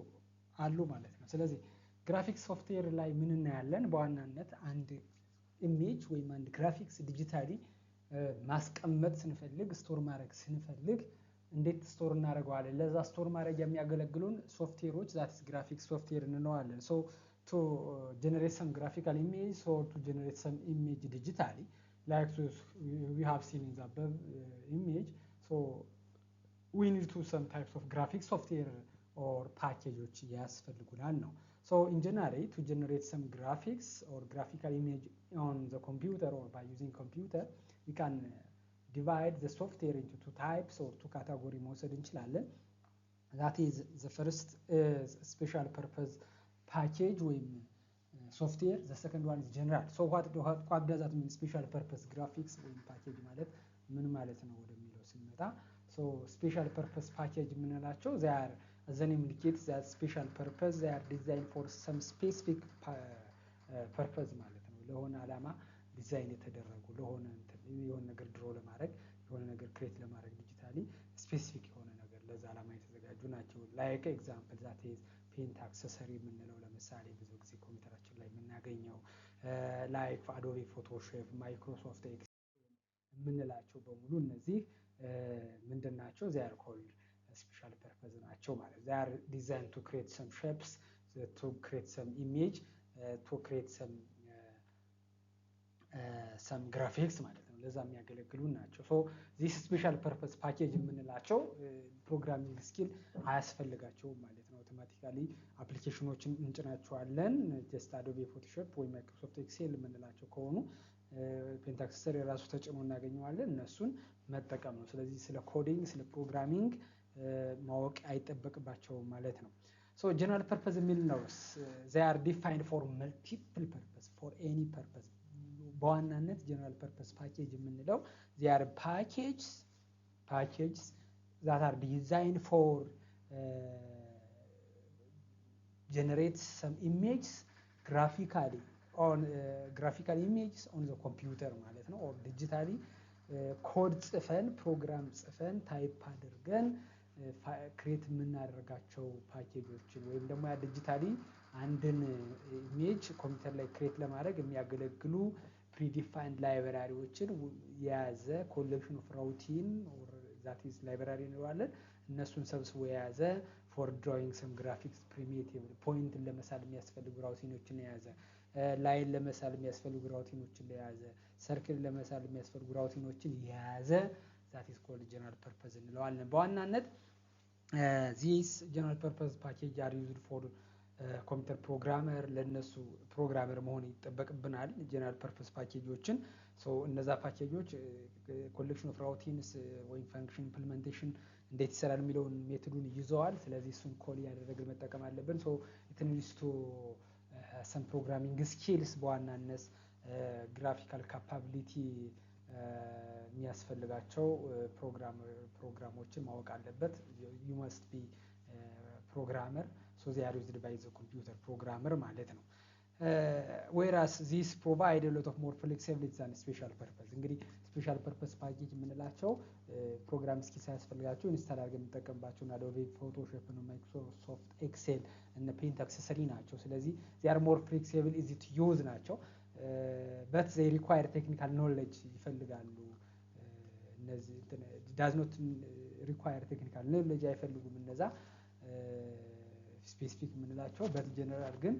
አሉ ማለት ነው። ስለዚህ graphics software ላይ ምን እናያለን? በዋናነት አንድ image ወይም አንድ graphics digitally ማስቀመጥ ስንፈልግ፣ store ማድረግ ስንፈልግ እንዴት store እናደርገዋለን? ለዛ store ማድረግ የሚያገለግሉን ሶፍትዌሮች that's graphics software እንለዋለን። So to generate some graphical image or to generate some image digitally, like we have seen in the above image, so we need to some types of graphic software or package ኦች ያስፈልጉናል ነው። So in general, to generate some graphics or graphical image on the computer or by using computer, we can divide the software into two types or two category መውሰድ እንችላለን። That is, the first is special purpose package ወይም software, the second one is general. So what does that mean? Special purpose graphics ወይም ፓኬጅ ማለት ምን ማለት ነው ወደሚለው ስንመጣ፣ so special purpose package የምንላቸው they are, as the name indicates that, special purpose. They are designed for some specific purpose ማለት ነው። ለሆነ ዓላማ ዲዛይን የተደረጉ፣ ለሆነ የሆነ ነገር draw ለማድረግ፣ የሆነ ነገር create ለማድረግ digitally specific የሆነ ነገር ለዛ ዓላማ የተዘጋጁ ናቸው። Like example, that is Paint Accessory የምንለው ለምሳሌ ብዙ ጊዜ ኮምፒውተራችን ላይ የምናገኘው፣ like Adobe Photoshop፣ Microsoft Excel የምንላቸው በሙሉ እነዚህ ምንድን ናቸው? They are called special purpose ናቸው ማለት። They are designed to create some shapes, to create some image, to create some graphics ማለት ነው። ለዛ የሚያገለግሉ ናቸው። So this special purpose package የምንላቸው programming skill አያስፈልጋቸውም ማለት ነው። Automatically application ኖችን እንጭናቸዋለን። Just Adobe Photoshop ወይ Microsoft Excel የምንላቸው ከሆኑ Paint Accessory የራሱ ተጭኖ እናገኘዋለን። እነሱን መጠቀም ነው። ስለዚህ ስለ coding፣ ስለ programming ማወቅ አይጠበቅባቸውም ማለት ነው። So general purpose የሚል ነው። They are defined for multiple purpose, for any purpose። በዋናነት general purpose package የምንለው they are package that are designed for generate some images graphically on graphical images on the computer ማለት ነው። Or digitally code ጽፈን፣ ፕሮግራም ጽፈን፣ type አድርገን create የምናደርጋቸው ፓኬጆችን ወይም ደግሞ ያ digitally አንድን image ኮምፒውተር ላይ create ለማድረግ የሚያገለግሉ predefined library ዎችን የያዘ collection of routine, that is library እንለዋለን። እነሱን ሰብስቦ የያዘ፣ for drawing some graphics primitive፣ point ን ለመሳል የሚያስፈልጉ routine ኖችን የያዘ፣ line ለመሳል የሚያስፈልጉ routine ኖችን የያዘ፣ circle ለመሳል የሚያስፈልጉ routine ኖችን የያዘ that is called general purpose እንለዋለን። በዋናነት this general purpose package are used for Computer programmer ለነሱ programmer መሆን ይጠበቅብናል። General purpose package ኦችን እነዛ package ኦች collection of routines ወይም function implementation እንዴት ይሰራል የሚለውን method ኡን ይዘዋል። ስለዚህ እሱን call እያደረግን መጠቀም አለብን። So it needs to some programming skills፣ በዋናነት graphical capability የሚያስፈልጋቸው ፕሮግራሞችን ማወቅ አለበት። You must be programmer, so they are used by the computer programmer ማለት ነው። Whereas this provide lot of more flexibility than special purpose። እንግዲህ special purpose package የምንላቸው program skill ሳያስፈልጋቸው install አድርገን የምንጠቀምባቸው እና Adobe Photoshop፣ Microsoft Excel እነ Paint Accessory ናቸው። ስለዚህ they are more flexible, easy to use ናቸው። But they require technical knowledge ይፈልጋሉ። እነዚህ does not require technical knowledge አይፈልጉም እነዛ specific የምንላቸው። But general ግን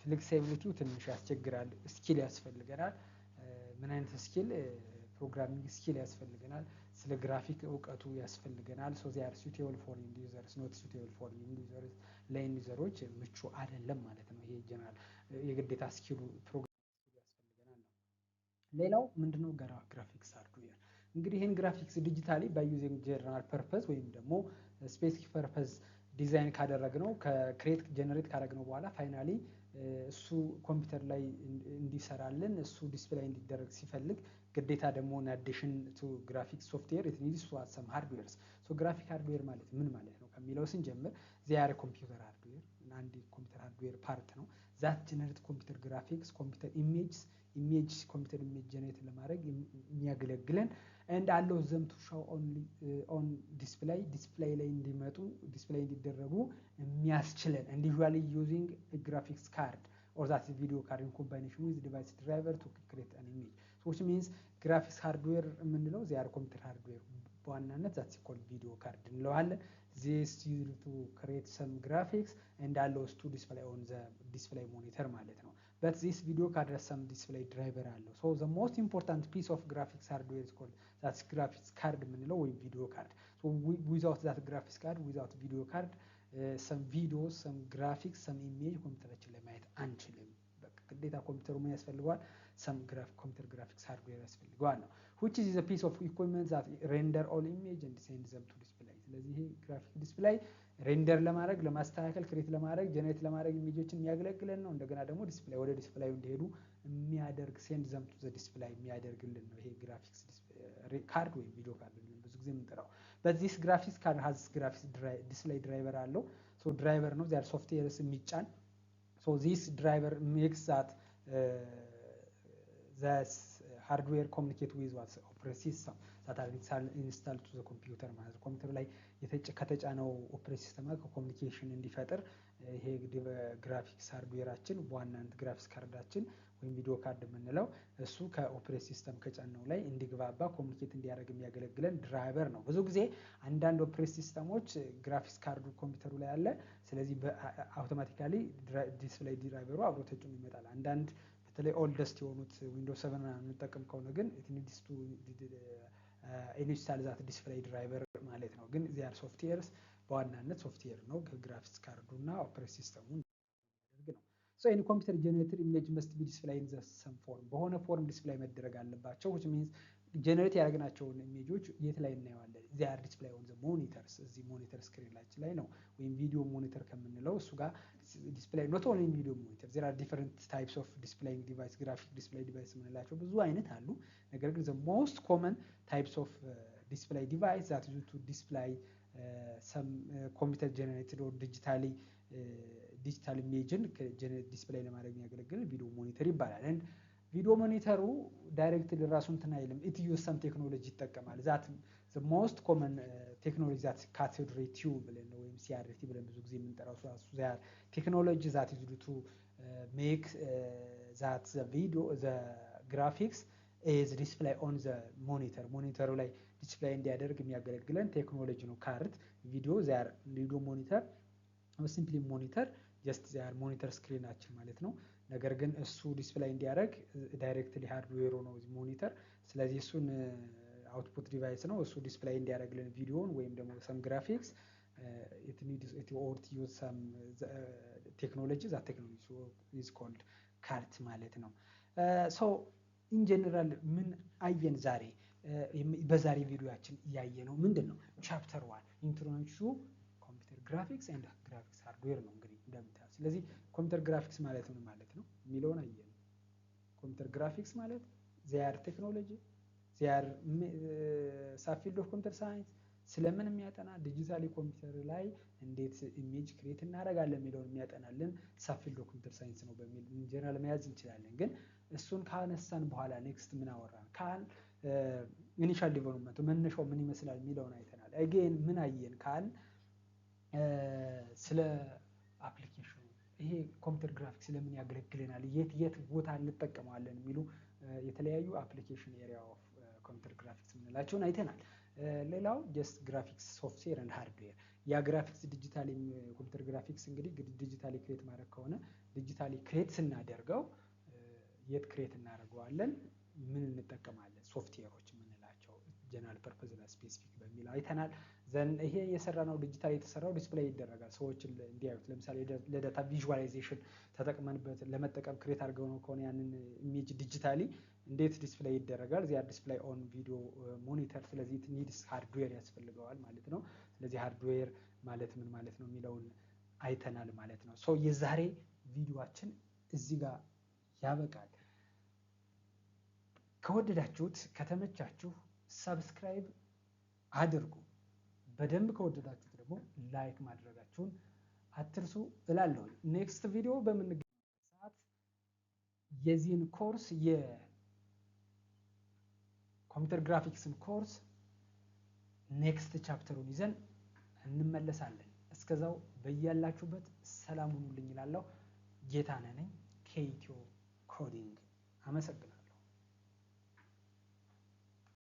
flexibility ው ትንሽ ያስቸግራል። Skill ያስፈልገናል። ምን አይነት skill? Programming skill ያስፈልገናል። ስለ graphic እውቀቱ ያስፈልገናል። So they are suitable for end users, not suitable for end users፣ ለ end user ኦች ምቹ አይደለም ማለት ነው። ይሄ ጀነራል የግዴታ skill ኡ ፕሮግራም ያስፈልገናል ነው። ሌላው ምንድነው? Graphics hardware። እንግዲህ ይህን graphics digitally by using general purpose ወይም ደግሞ specific purpose design ካደረግነው፣ ከ create generate ካደረግነው በኋላ finally እሱ ኮምፒውተር ላይ እንዲሰራልን፣ እሱ display እንዲደረግ ሲፈልግ ግዴታ ደግሞ in addition to graphics software, it needs to have some hardwares። So graphic hardware ማለት ምን ማለት ነው ከሚለው ስንጀምር they are computer hardware፣ አንድ computer hardware part ነው that generate computer graphics, computer image, computer image generate ለማድረግ የሚያገለግለን and allow them to show on display፣ display ላይ እንዲመጡ፣ display እንዲደረጉ የሚያስችለን and usually using graphics card or that video card in combination with device driver to create an image, which means graphics hardware የምንለው they are computer hardware፣ በዋናነት that called video card እንለዋለን። This used to create some graphics and allows to display on the display monitor ማለት ነው። But this video card some display driver አለው። So the most important piece of graphics hardware is called that graphics card የምንለው ወይም video card። Without that graphics card, without video card, some video, some graphics, some image ኮምፒውተራችን ላይ ማየት አንችልም። በቃ ግዴታ ኮምፒውተሩ ምን ያስፈልገዋል? Some computer graphics hardware ያስፈልገዋል ነው፣ which is a piece of equipment that render all image and send them to display። ስለዚህ ይሄ graphic display render ለማድረግ፣ ለማስተካከል፣ create ለማድረግ፣ generate ለማድረግ image ኦችን የሚያገለግለን ነው። እንደገና ደግሞ display ወደ display ኡ እንዲሄዱ የሚያደርግ፣ send them to the display የሚያደርግልን ነው። ይሄ graphics card ወይም video card ብዙ ጊዜ የምንጠራው። በዚህ graphics card has graphics display driver አለው። So driver ነው፣ they are softwares የሚጫን። So this driver makes that the hardware communicate with what operating system that are installed to the computer ማለት ነው። ኮምፒውተሩ ላይ ከተጫነው operating system ጋር communication እንዲፈጥር ይሄ graphics hardware ኣችን፣ በዋናነት graphics card ኣችን ወይም video card የምንለው፣ እሱ ከ operating system ከጫነው ላይ እንዲግባባ፣ communicate እንዲያደርግ የሚያገለግለን driver ነው። ብዙ ጊዜ አንዳንድ operating system ኦች graphics card ኡ ኮምፒውተሩ ላይ አለ። ስለዚህ automatically display driver ኡ አብሮ ተጭኖ ይመጣል። አንዳንድ በተለይ oldest የሆኑት Windows 7 የምንጠቀም ከሆነ ግን it needs to install that display driver ማለት ነው። ግን they are softwares፣ በዋናነት ሶፍትዌር ነው፣ ከ graphics card ኡ እና operating system ኡ ነው። So any computer generated image must be display in the some form፣ በሆነ form display መደረግ አለባቸው። Which means generate ያደረግናቸውን image ኦች የት ላይ እናየዋለን? They are display on the monitors፣ እዚህ monitor screen ኣችን ላይ ነው፣ ወይም video monitor ከምንለው እሱ ጋር display። Not only video monitor, there are different types of displaying device። Graphic display device የምንላቸው ብዙ አይነት አሉ። ነገር ግን the most common types of display device that use to display some computer generated or digitally digital image ን display ለማድረግ የሚያገለግል video monitor ይባላል። And video monitor ኡ directly ራሱ እንትን አይልም። It use some technology ይጠቀማል። That the most common technology, that cathode ray tube ብለን ወይም CRT ብለን ብዙ ጊዜ የምንጠራው technology that is to make that the video, the graphics is display on the monitor፣ monitor ኡ ላይ display እንዲያደርግ የሚያገለግለን ቴክኖሎጂ ነው። Card video, they are video monitor, simply monitor, just they are monitor screen ኣችን ማለት ነው። ነገር ግን እሱ display እንዲያደርግ directly hardware ኡ ነው monitor። ስለዚህ እሱን output device ነው። እሱ display እንዲያደርግልን ቪዲዮን ወይም ደግሞ some graphics It needs it or to use some technology. That technology is called CART ማለት ነው። So in general ምን አየን ዛሬ? በዛሬ ቪዲዮአችን ያየነው ምንድን ነው? Chapter 1, introduction to computer graphics and graphics hardware ነው እንግዲህ እንደምታዩት። ስለዚህ computer graphics ማለት ምን ማለት ነው የሚለውን አየን። Computer graphics ማለት they are technology, they are subfield of computer science። ስለምን የሚያጠና? Digitally ኮምፒውተር ላይ እንዴት image create እናደርጋለን የሚለውን የሚያጠናልን subfield of computer science ነው በሚል in general መያዝ እንችላለን። ግን እሱን ካነሳን በኋላ next ምን አወራን ካል initial development ኡ መነሻው ምን ይመስላል የሚለውን አይተናል። Again ምን አየን ካል ስለ application ኑ ይሄ computer graphics ለምን ያገለግለናል፣ የት የት ቦታ እንጠቀመዋለን የሚሉ የተለያዩ application area of computer graphics የምንላቸውን አይተናል። ሌላው just graphics software and hardware። ያ graphics digitally computer graphics እንግዲህ digitally create ማድረግ ከሆነ digitally create ስናደርገው የት create እናደርገዋለን? ምን እንጠቀማለን? ሶፍትዌሮች የምንላቸው general purpose እና specific በሚል አይተናል። Then ይሄ የሰራነው ዲጂታል የተሰራው display ይደረጋል ሰዎችን እንዲያዩት። ለምሳሌ ለ data visualization ተጠቅመንበት ለመጠቀም create አድርገው ነው ከሆነ ያንን image digitally እንዴት display ይደረጋል? They are display on video monitor። ስለዚህ needs hardware ያስፈልገዋል ማለት ነው። ስለዚህ hardware ማለት ምን ማለት ነው የሚለውን አይተናል ማለት ነው። So የዛሬ ቪዲዮአችን እዚህ ጋር ያበቃል። ከወደዳችሁት፣ ከተመቻችሁ subscribe አድርጉ። በደንብ ከወደዳችሁት ደግሞ like ማድረጋችሁን አትርሱ እላለሁ። Next ቪዲዮ በምንገናኝበት ሰዓት የዚህን course የ computer graphics ን course next chapter ኡን ይዘን እንመለሳለን። እስከዛው በያላችሁበት ሰላም ሁኑልኝ እላለሁ። ጌታነህ ነኝ ከኢትዮ ኮዲንግ። አመሰግናለሁ።